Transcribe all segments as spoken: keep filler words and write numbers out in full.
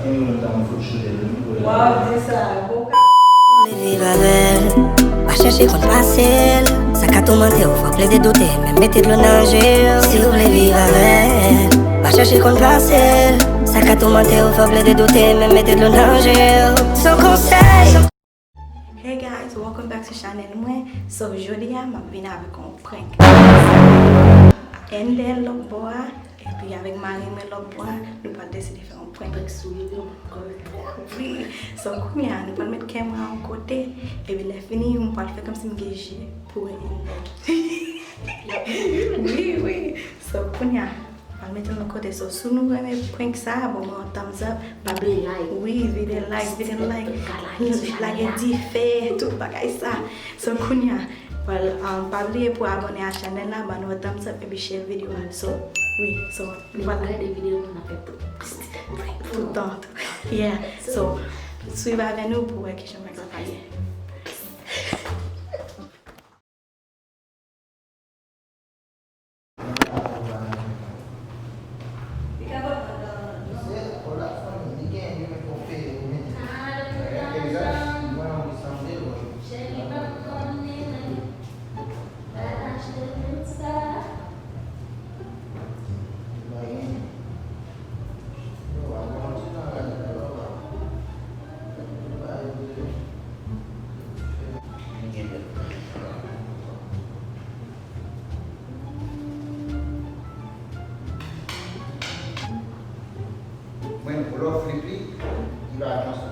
Waw, di sa, bon ka. Vle viv avè l, pa chèche konn pase l. Sa ka toumante w, fò w plede doute, menm mete dlo nan je w. Si w vle viv avè l, pa chèche konn pase l. Sa ka toumante w, fò w plede doute, menm mete dlo nan je w. Son konsèy. Hey guys, welcome back to channel mwen. So, jodi a, m ap vin avèk yon prank. Ender lòt bò a, epi avèk mari mwen lòt bò a, nou pral deside fè yon prank. Prank sou yo, yo. Wi. So, kounye a, nou pral met kè mwen yon kote, epi lè fini, m pral fè kòmsi m gen je pou Ender. Wi, wi. So, kounye a, al mete l yon kote. So, si nou renmen prank sa, bon, mwen yon thumbs up. Pa bliye like. Wi, vide like, vide like. Lage dife, tout bagay sa. So, kounye a, well, um, pa bliye pou abòne a channel la, ban nou yon thumbs up, epi share video a. So, wi, so, vwala. Gade videyo pou n ap fè prank. Tout tan, tout tan. Yeah. So, swiv avè nou pou wè kijan prank sa pral ye. Mwen, lè w flip li, li pa konsa.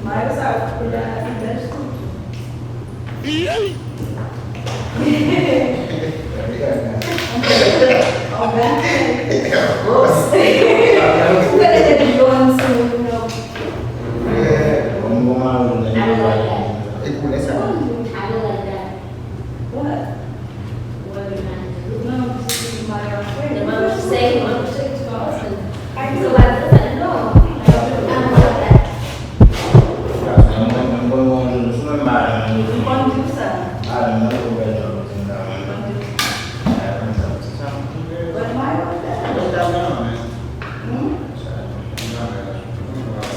Mayo sa koulè a ki bèl tou.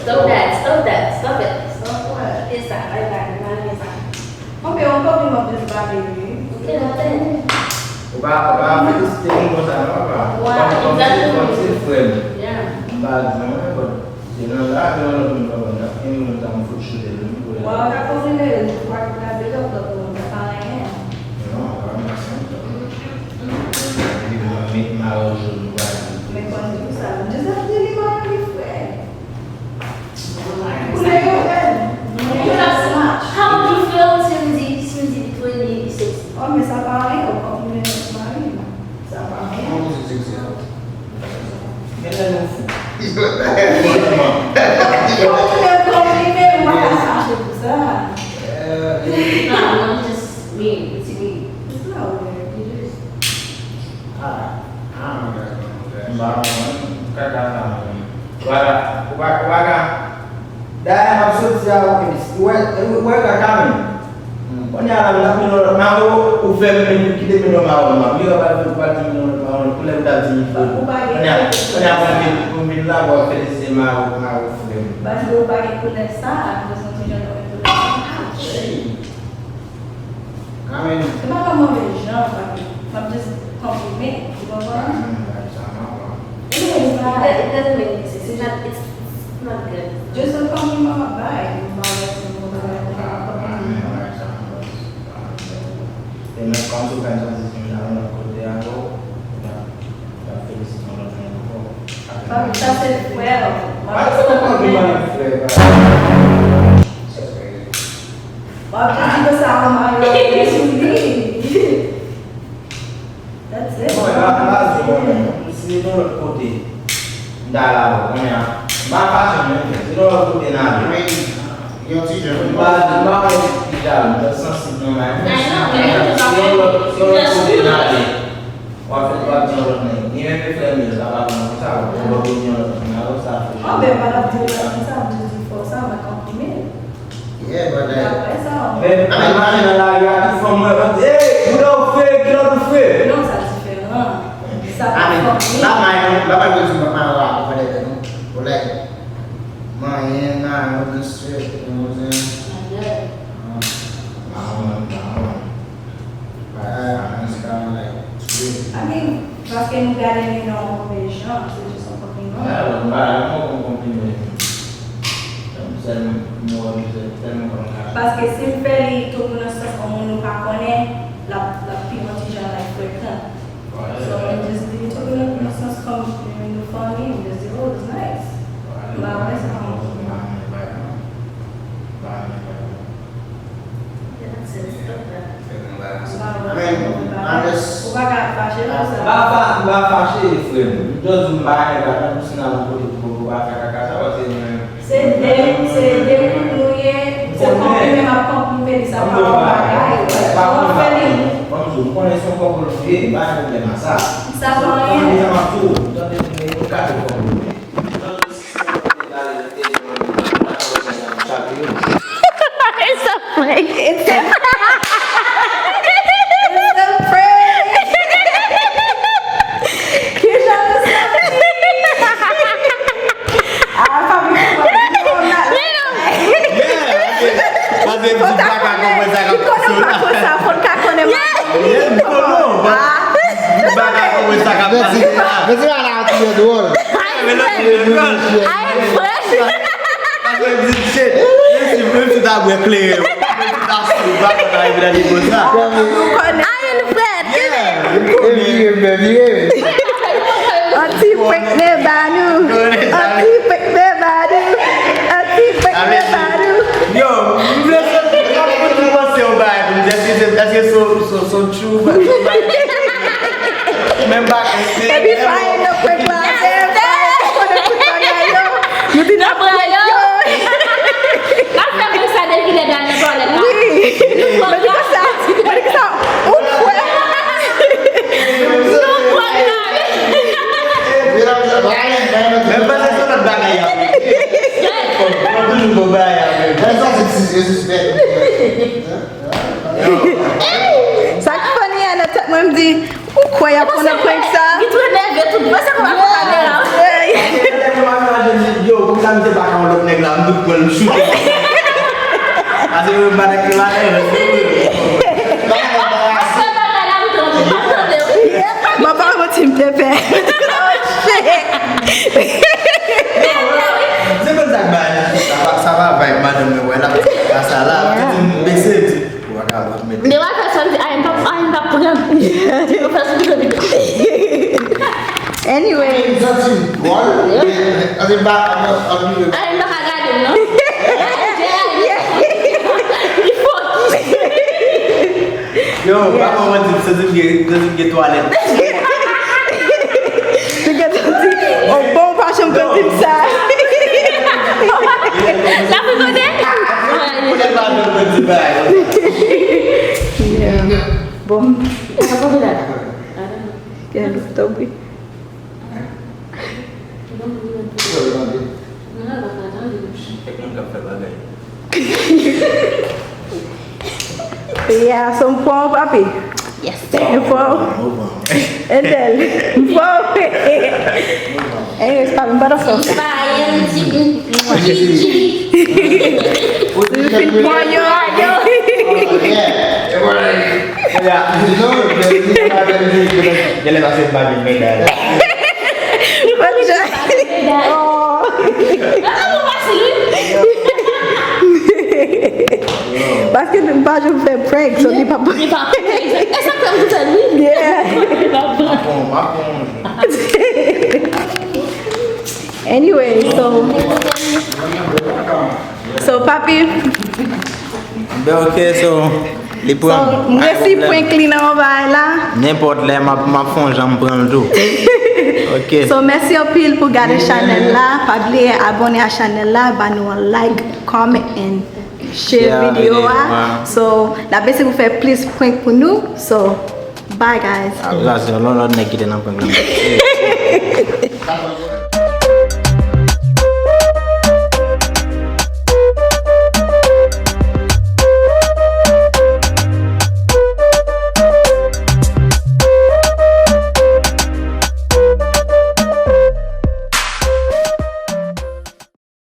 Stop that, stop that, stop it. Stop what? Kisa? Bye bye, m pa renmen sa. Ok, yon kòpin m ap jis pale, wi. Ok, nothing. Ou pa, ou pa felisite moun konsa, non, papa. Wa, kòm, kòm se, exactly. Kòm se frè m. Yeah. M pa di anyen, but se nan lavi yon lòt moun, papa, n ap kenbe moun sa, m fout choute l, wi. Wa, ou ta kontinye, ou pa kraze lòt, lòt moun, sa pa anyen. Non, pa anyen. Epi mwen met mayo jòn, ou pa di. Men konn di w sa, m jis ap di li mayo li frè. Koulè yo bèl. How would you feel si m di, si m di li, li sexy? Oh, men sa pa anyen, ou konplimen mari m. Sa pa anyen. Kòman w di sexy a? Men lè nou fou. Konplimen, konplimen, ou pa ka fache pou sa. Ah, non, just me, it's me. It's not weird, you just Ah, ah, m pa konprann kaka sa, mwen. Vwala, ou pa, ou pa ka. Dayè, m ap soti a, ou wè, ou wè kaka, men. Kounye a la, m t ap vin yon lòt mayo, ou fè m vin kite vin yon mayo nwa. Ou pa vin, ou pa di vin yon lòt mayo, koulè ou t ap di m fè. Kounye a, kounye a, pou m vin, pou m vin la, pou w ap felisite mayo, mayo frè m. Paske ou pa gen koulè sa, akoz yon ti jan ou gen koulè sa. Hey. Amen. Se pa nan move jan, papi. M ap just konfime, ou konprann? Amen, like sa, m ap pran. It doesn't, it doesn't make any sense. It's not, it's not good. Just a compliment m ap bay. M pa wè si m konprann. Amen, like sa, m ap pran. Men kòm si w fè yon tranzisyon, w al yon lòt kote ankò, w ap, w ap felisite yon lòt moun ankò. Papi, sa se frè w. Mwen se konpliman frè pa. Mwen ap di konsa mwen marye sou li. That's it. Mwen la, la, si yon lòt kote, m ta la, kounye a, m pa fache menm, si yon lòt kote n ale. Yon ti jèn. M pa, m pa wè ti jalou, m jis sansib nan may mwen. Si yon lòt, si yon lòt kote n ale, w ap fè, w ap di yon lòt nèg. Ni menm efè m ye, sa pa bon konsa, w ap di yon lòt nèg, alò sa fè. Anben, m pa t ap di w konsa, m jis di fò sa, mwen konprime. Yeah, but like. Apre sa, w ap. Men, m mache nan lari a, tout fanm mwen, yo di, "Hey, kilè w fè, kilè w fè?" Non, sa diferan. Sa pa fanmi. Ba may nou, ba may nou di, ba may nou la, pou fè de nou. Ou like. Manyen nan yon distrè, yon zen. Maman, maman. Ba, anska, like, sweet. I mean, paske nou gade li nan yon move jan, se jis yon konpliman. Yeah, but ba, yon konpliman. Sèl mwen, sèl mwen konn ka. Paske si m fè li tou pou nan sans yon moun nou pa konnen, l ap, l ap pi yon ti jan like frekan. So, mwen jis di, tou nan, nan sans kòm nou fanmi, mwen jis di, "Oh, it's nice." M pa wè sa yon pwoblèm. Ou pa ka fache pou sa. M pa fa, m pa fache, frè m. M just di m pa renmen bagay, menm si n al yon kote pou, pou pa fè kaka sa, paske mwen menm. Se de, se de koup nou ye, se konprime m ap konprime li, sa pa yon bagay. Ou ap fè li. Ban m di w, m konnen se yon kòpòl nou ye, m pa gen pwoblèm ak sa. Sa pa anyen. Sa m ap di w, m tande m gade kòpòl nou ye. It's a prank. It's a, it's a prank. Kijan nou santi? Ah, pa vin konprann. Paske m di m pa ka konprann sa k ap pase la. Fò l ka konnen. M pa ka konprann sa k ap pase la. Mèsi, mèsi, madam, ti dwòl. Ay, frè. Ay, frè. Paske m di, shit, menm si, menm si w ta bwè kleren, menm si w ta sou, w pa konn rive nan nivo sa. Ayen frèt. Yeah, vire, vire, vire. An ti prank de ba nou. An ti prank de ba nou. An ti prank de ba nou. Yo, m vle sot, m ap fouti panse yon bagay pou m di, èske se, èske se, se, se true, true bagay? Menm bagay. Epi pa e nan prank la, pa e nan prank la, yo. Nou te nan prank yo. N ap fè prank sa depi lè dal nan twalèt la. Wi. Mwen di konsa, mwen di konsa, ou kwè. Nou prank la. Men panse se lòt bagay a. Fò toujou bon bagay a. Sa k funny a nan tèt mwen, m di, ou kwè y ap pran nan prank sa? Li twò nève tout. Mwen se kòman fè kamera. Yo, pou sa misye pa ka yon lòt nèg la, m tout pran l, m choute. Pase yo m pa nèg ki la nève. Mwen pa manti, m te pè. Oh, shit. Se konn sa k bay. Sa pa, sa pa vibe madanm mwen, wè, l ap di sa la, m bese, m di, ou pa ka ap mete. Dewa fè sa, m di, ay, m p ap, ay, m p ap pran. Yo fè sou pito pito. Anyway. Sa ti dwòl. Ase ba, ap, ap, ap. Ay, m pa ka gade, non. Li fokis. Yo, pa ban mwen di, santi m gen, santi m gen twalèt. Li gen santi, oh, bon, ou pa janm konn di m sa. L ap rive kote? Kote pa janm konn di bagay. Bon. Tanpri. Kèk moun k ap fè bagay. Yeah, so m fò, papi. Yes. M fò. Entel. M fò. Anyways, papi, m pa t ap fè sa. Ou te fin pran yo, yo. Genlè pase m pa gen medal. Pas Paske nou pa janm fè prank, so li pa prank. Li pa prank. E sa k fè m di sa, wi. Yeah. Li pa prank. Anyway, so, so papi. Ben ok, so li pran. So, m resi prank li nan yon bagay la. Nenpòt lè m ap m ap fè yon jan m pran l tou. Ok. So, mèsi anpil pou gade chanèl la. Pa bliye abòne a chanèl la, ba nou yon like, comment and share Share video video a. a. So, n ap eseye pou fè plis prank pou nou. So, bye guys. Apre sa se yon lòt nèg ki te nan prank la.